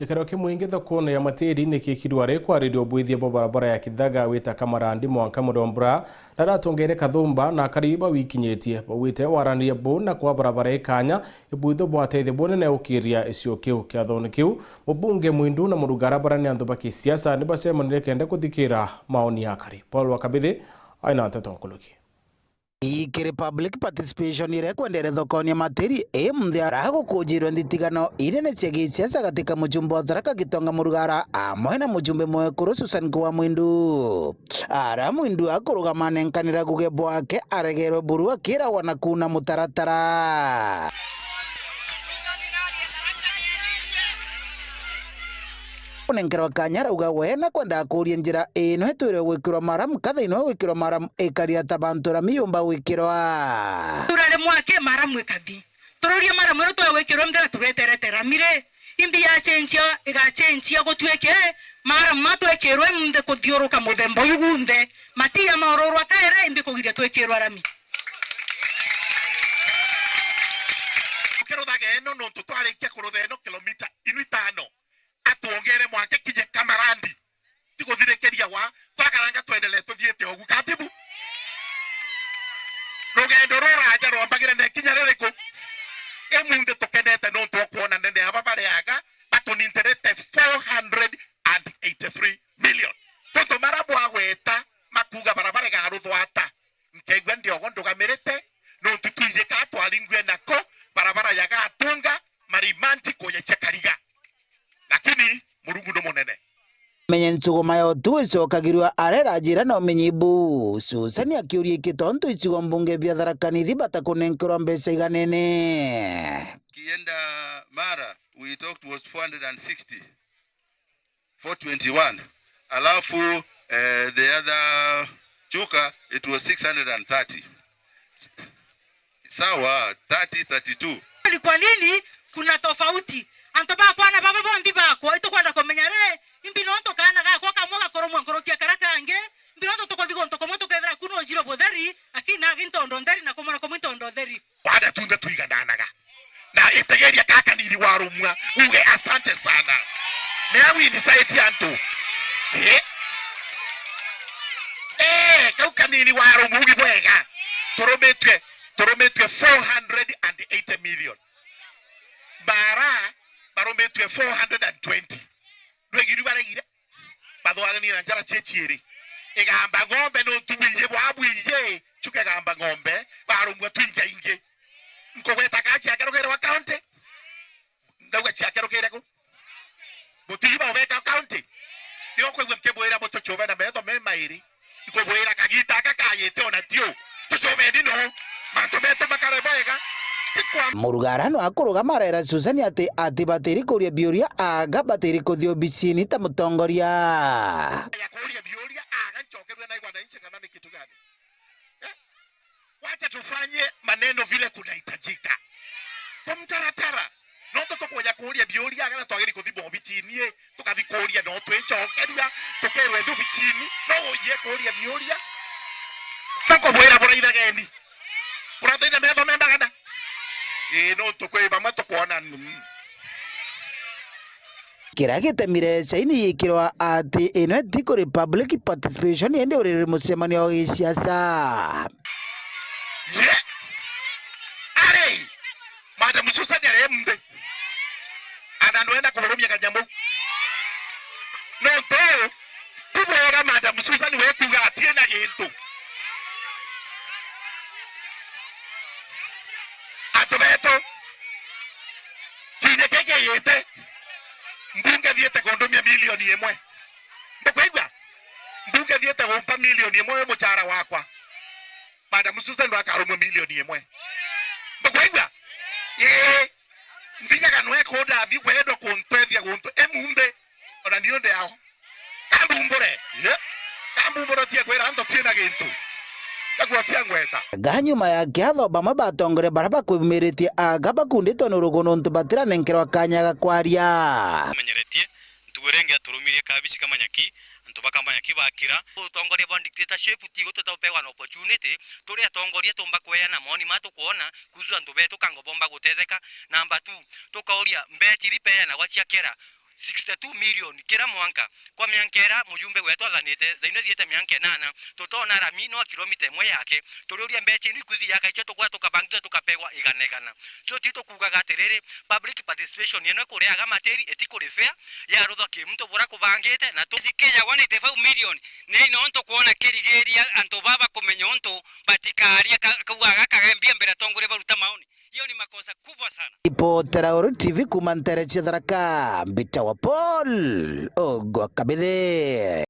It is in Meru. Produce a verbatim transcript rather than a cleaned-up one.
Gikaro kimwe ingi thokone ya Matiri ni kiikirwe ari kwariria ubwithia bwa barabara ya Kithaga wita Kamarandi mwanka Murombura, na aratongeere Kathumba na akari bawikinyitie. Baugite waraniria buu na kwa barabara ikanya ibwithwe bwa uteethio bunene ukiria gicigo kiu. Kiathone kiu, mubunge Mwindu na Murugara baria ni antu ba kisiasa ni bacemanire kenda kuthikira maoni ya akari. Paul wa Kabithi aina nteto nkuruki. Ikiri public participation iria ikwendere thokoni ya Matiri, ii munthi ara gukujirwe nthithigano inene cia gisiasa gatika mujumbe wa Tharaka Gitonga Murugara amwe na mujumbe mwekuru Susan Kuwa Mwindu. Ara Mwindu akurugama anenkanira ngugi bwake aregerwe buru akiragwa na kuuna mutaratara. Kunenkerwa kanya arauga we na kwendaga kuuria njira ino itwirwe gwikirwa maramu, ka thiini wa gwikirwa maramu ikari ata bantu rami yumba gwikirwa? Turare mwake maramu ikathi. Tururie maramu ino twagwikirwa mthira tureterete rami ri? Imbi yacenjia, igacenjia gutwike maramu matwikirwe mnthe kuthiuruka muthemba uyu gunthe. Matiya maururwa kaere imbi kugiria twikirwa rami. Tukiruthage ino nontu twarikia kurutha ino kilomita inu itano. Atuongere mwake kinye Kamarandi. Tiguthirikiria wa, twakaranga twendelee tuthiite ugu. Katibu? Rugendo ruraja rwambagire na ikinya ririku? Imunthi tukenete nontu wa kwona nene aba bariaga batunintherete four hundred and eighty-three million. Tontu mara bwagweta makuga barabara igaruthwa ata? Nkeigua ndiogo ndugamirite, nontu twijika twaringue nako, barabara ya Gatunga, Marimanti kuya cia Kariga. Lakini Murungu ni munene. Menye ncuguma ya utu icokagirua arera njira na umenyi bu. Susani akiuria iki tontu icigo mbunge bia Tharaka Nithi batakunenkerwa mbeca iganene. Kienda Mara, we talked was four hundred and sixty. Four twenty-one. Alafu, eh, the other Chuka, it was six hundred and thirty. Sawa, thirty, thirty-two. Ni kwa nini kuna tofauti? Antu bakwa na baba bonthe bakwa, itukwenda kumenya ri, imbi nontu kaana gakwa kamwe gakurumwa nkuruki ya kara kangi, imbi nontu tukuthi guntu kumwe tukethira ku nujiro butheri, lakini nagi ntondo ntheri na kumona kumwe ntondo ntheri. Kwanda tunthe twigananaga. Na itegeria ka kanini warumwa, uge, "Asante sana." Nea wini saiti antu. Eh? Eh, kau kanini warumwa, ugi bwega. Turumitwe, turumitwe four hundred and eighty million. Bara, barumitwe four hundred and twenty. Ndwegiri baregire? Bathwaganie na njara cie ciiri. Igamba ng'ombe nontu bwiji bwa bwiji, chuke gamba ng'ombe, barumua twingaingi. Nkugweta ka ciakerukire wa county? Ndauga ciakerukire ku? Butiji baubeka county? Nigo kwigua nkibwira butuchube na metho me mairi. Nkubwira kagita aka kayite ona tiu. Tucubeni no. Mantu metu makare bwega. Tikwa. Murugara no akurugama arera Susani ati atibatiri kuria biuria aga batiri kuthi obicini ta mutongoria. Ya kuria biuria aga nchokerwe na wananchi kana ni kitu gani? Eh? Wacha tufanye maneno vile kunahitajika. Kwa mtaratara. Nontu tukuja kuuria biuria, kana twagiri kuthi bobichini, tukathi kuuria, no twicokeria, tukerwe thubichini, no ujie kuuria biuria. Tukubwira buraithageni. Burathina metho mendagana. Ii, nontu kwi bamwe tukwona, mm. Kiria gitemire saini yikirwa ati ino iti kuri public participation, indi uriri mucemanio wa gisiasa. Ye! Ari! Madam Susan ari munthi. Ana nwenda kurumia kanyamu. Nontu, ti bwega Madam Susan we kuga atie na gintu. Antu betu, kinya kigiyite, mbunge thiite kundumia milioni imwe. Ndukwigua? Mbunge thiite gumpa milioni imwe wi muchara wakwa. Madam Susan ndo akarumwe milioni imwe. Ndukwigua? Ii. Nthiaga nwe kundathi wendo kuntethia guntu imunthi. Ona niu ndi ao. Kambumbure. Ye. Kambumbure tie kwira antu tie na gintu. Kagua tia ngweta. Ga nyuma ya kiatho, bamwe batongoria baria bakwimiritie aga bakunditwe ni urugu nontu batiranenkerwa kanya ga kwaria. Menyeretie, ntugu iria ingi aturumirie kabici kamanyaki, antu ba kamanyaki bakira. Utongoria bwa dictatorship ti gutwita upegwa na opportunity, turi atongoria tumba kweana maoni ma tukwona kuhusu antu betu kango bomba gutetheka. Number two, tukauria mbeca iri peanagwa cia kera, sixty-two million kira mwanka. Kwa mianka ira mujumbe wetu athanite, thaino thiete mianka inana, tutona rami no kilomita imwe yake. Turiuria mbecha inu ikwithia kaicho tukwa tukabangithia tukapegwa igana igana. So ti tukuugaga atiriri, public participation ino ikureaga matiri iti kuri fair, ya ruthwa ki muntu bura kubangite na tu- Sikija one eighty-five million, ni ino ntu kwona kirigiria antu baba kumenya untu batikaria ka-, kauga gaka gembia mbere atongoria baruta maoni. Hiyo ni makosa kubwa sana. Ripotera Uru T V kuuma ntere cia Tharaka, mbita wa Paul Ogwa Kabithi.